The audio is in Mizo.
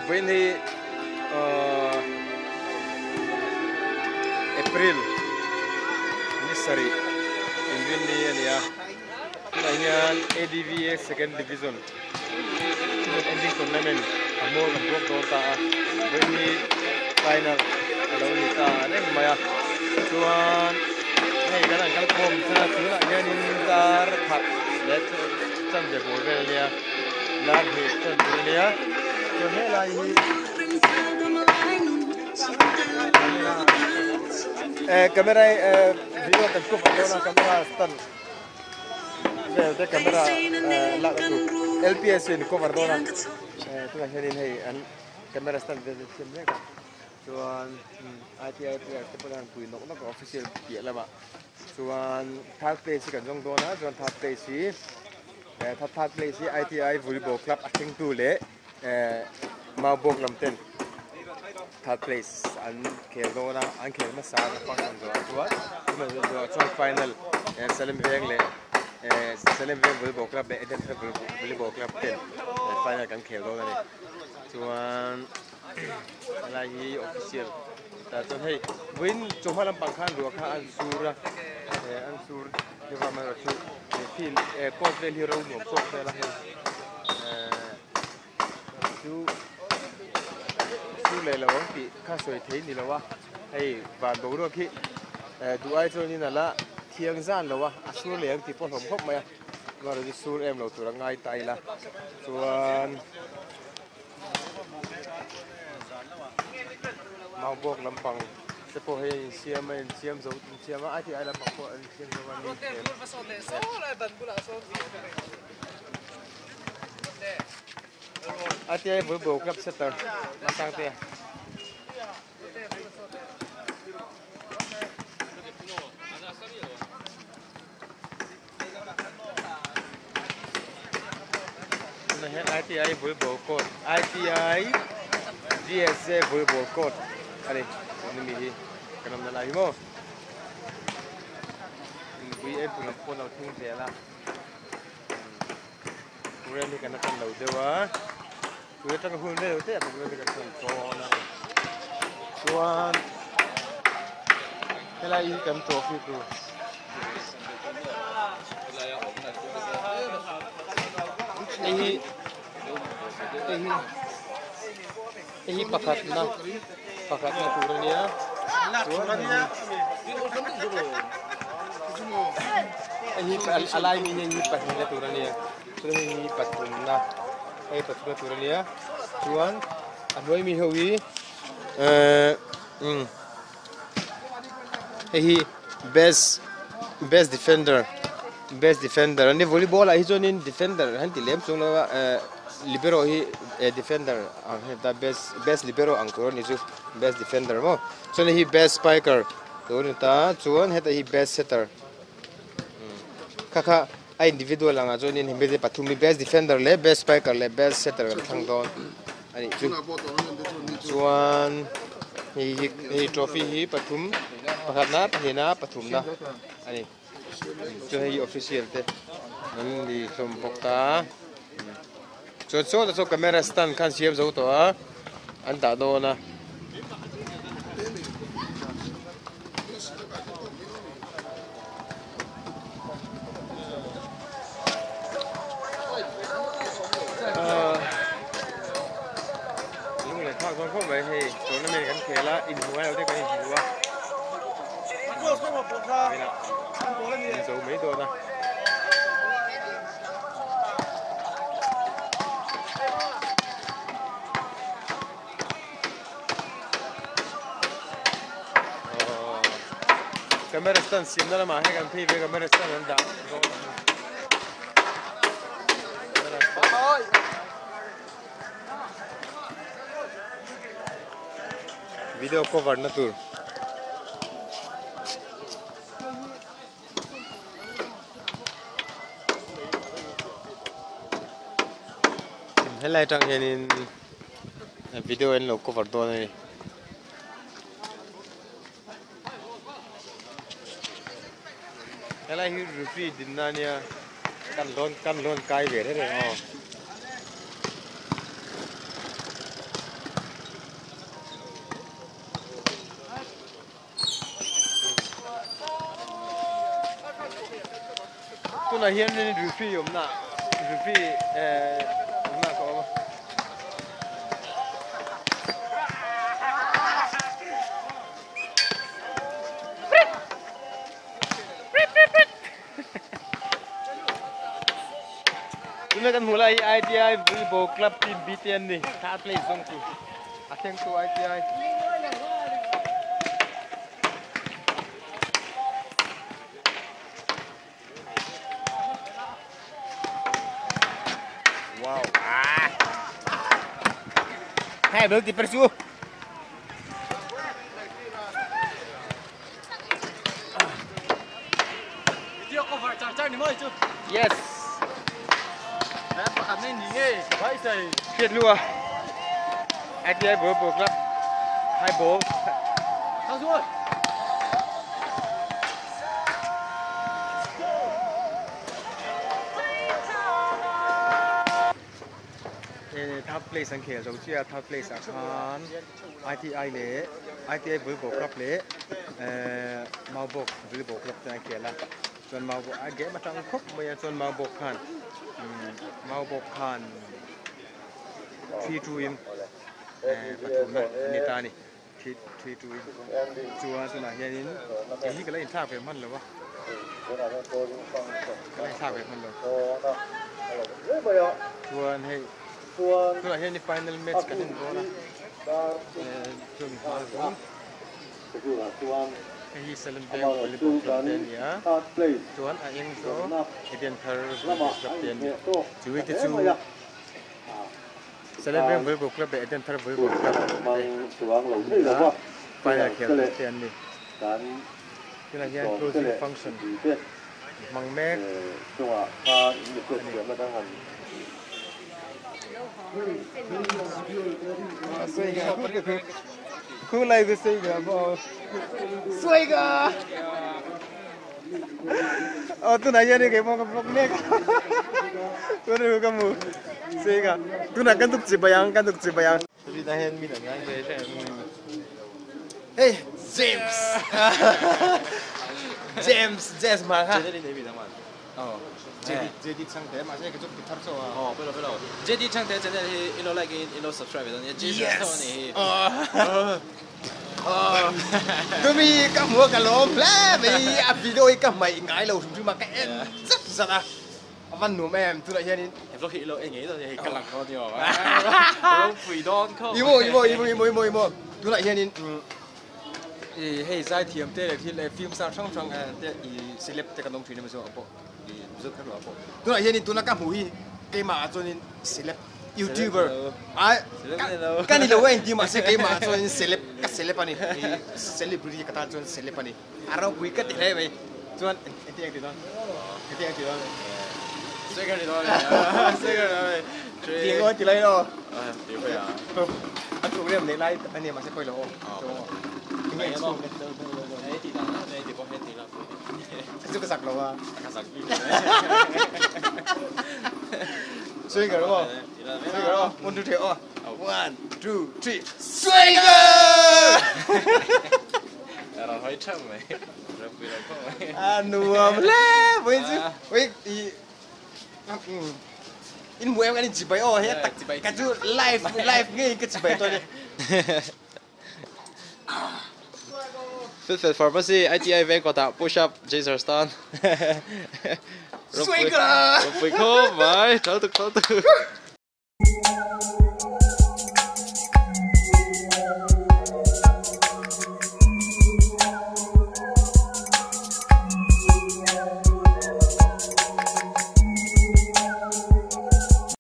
Vawiin hi ahh April ni sarih inrinni a ni a tunah hian ADVA second division season ending tournament a hmawr kan buak dawn ta a vawiin hi final a lo ni ta reng mai a chuan hei kan han kal khawm chhan a tunah hianin dar khat leh chanve bawr vel a nia. Dar hnih chuan tur a nia chuan helai hi eh camera eh video kan cover dawn a camera stand vel te camera eh lak a tur L_P_S in cover dawn a eh tunah hianin hei an camera stand vel te siam mek a chuan I_T_I player te pawh an pui nawk nawk a official piah lamah chuan third place hi kan zawng dawn a chuan third place hi. Third place hi ITI volleyball club a thlengtu leh Maubawk lam ten third place an khel dawn a, an khel hmasa a function zawhah chuan tunah chuan final Salem Veng leh Salem Veng volleyball club leh Eden Thar volleyball club ten final kan khel dawn a ni. Chuan helai hi official tah chuan hei vawiin chawhma lampang khan ruah kha an sur a, an sur. Heva erawh chu he field eh court vel hi ro nuam tawk vel a hei eh chu chu leh lo ang tih kha sawi thei ni lo a hei van boruak hi eh duh ai chuanin a la thiang zan lo a a sur leh ang tih pawh hlawm khawp mai a amaherawhchu chu sur em lo tur a ngai ta ila chuan maubawk lampang te pawh hei a insiam a insiam zo insiam a ITI lampang pawh an insiam zo a ni ITI volleyball club setter Masangtea. Tunah hian ITI volleyball court ITI GSA volleyball court a ni tuna mi hi kan awmna lai hi maw mipui en tur lam pawh an lo thleng zel a program hi kan la tan lo deuh a tun atanga hun rei lo te ah program hi kan tan dawn a chuan helai hi kan trophy tur. Hei hi hei hi hei hi pakhatna pakhatna tur a nia chuan hei hi hei hi a lai mi hi pahnihna tur a nia chuan hei hi pathumna hei pathumna tur a nia chuan a hnuai mi ho hi ehh umm. Hei hi best best defender best defender a ni volleyball ah hi chuanin defender han ti lem chuang lo a eh libero hi eh defender ang heta best best libero ang tur a ni chu best defender maw chuan hei hi best spiker tur a ni ta chuan heta hi best setter kha kha a individual angah chuanin hemi te pathum hi best defender leh best spiker leh best setter kan thlang dawn a nih chu chuan hei hi hei trophy hi pathum pakhatna pahnihna pathumna a ni chuan hei official te an ni hlawm bawk a chuan sawtah saw camera stand khan siam zo tawh a an dah dawn a. Lung leh phak dawn khawp mai hei tournament kan khel a inhmu ngai lo te kan inhmu a in zo mai dawn a. Camera stand siamna lamah hian kan phei ve camera stand an dah dawn a video cover na tur. Helai atang hianin video an lo cover dawn a ni. Helai hi referee dinna ania kan lawn kan lawn kai ve reng reng aw. Tunah hianin referee awmna referee awmna ka awm a. Tuna kan hmuh lai hi ITI Volleyball Club Team B te an ni. Third place zawng chu a thleng tu ITI. Wow. Ah. Hai, bel ti persu. Video cover char char ni mawi chu. Yes. Map pakhat nei ni nge ka bhai sai. Hriat lua. ITI Volleyball Club. High ball. Thang zuai. Third place an khel zo chiah a, third place ah khan ITI leh ITI Volleyball Club leh Maubawk Volleyball Club te an khel a, chuan Maubawk a game atang khawp mai a, chuan Maubawk khan Maubawk khan 3-2 in pathumna an ni ta a ni. 3 2 in chuan tunah hianin kei hi ka la inthlak ve hman lo a ka la inthlak ve hman lo chuan hei tunah hian final match kan en dawn a chumi hma zawng hei hi Salem Veng volleyball club te a ni a chuan a eng chu Eden Thar volleyball club te a ni chui te chu Salem Veng Volleyball Club leh Eden Thar Volleyball Club te an ni a, final khel tur te an ni. Tunah hian closing function hmang mek a ni. Aw tunah hian hei keimah ka vlog mek a tunah hi ka hmu seng a tunah kan tuk chibai ang kan tuk chibai ang tunah hian min an ngai ve hle hei James James James hmang kha aw JD JD chhangte mahse ka chu ti thar chauh a aw pawilo pawilo JD chhangte channel hi in lo like in in lo subscribe ve dawn nia Jesus tho a nih hi Tumi ka hmu a ka lawm hle mai a video hi ka hmaih ngai lo hrim hrim a ka en zat zat a a van nuam em tunah hianin He vlog hi ilo en ngei dawn nia hei ka lang dawn nia ropui dawn khawp Imo imo imo imo imo imo tunah hianin i hei zaithiam te leh thil film star hrang hrang te i celeb te kan awm thin a mizo ah pawh i mizo kher lo ah pawh tunah hianin tuna ka hmuh hi keimah ah chuanin celeb Youtuber ai ka ni lo a inti mahse keimah chuan celeb ka celeb a ni celebrity ka tan chuan celeb a ni a ropui ka ti hle mai chuan engtin engti dawn engtin engti dawn Swagger ni dawn ti ngawi ti lai lo a program nei lai a nia mahse pawi lo aw enge chhung chu ka zak lo a ka zak bik Swagger aw Swagger aw 1 2 3 aw 1 2 3 Swagger Ram hoi tham mai ram pui lo khawp mai a nuam hle mai chu oi i in hmu em kan in chibai aw he tak ka chu live live ngei ka chibai tawh ni Filfel Pharmacy ITI veng kawtah push up Jazer tan Swagger ropui khawp mai thal tuk thal tuk.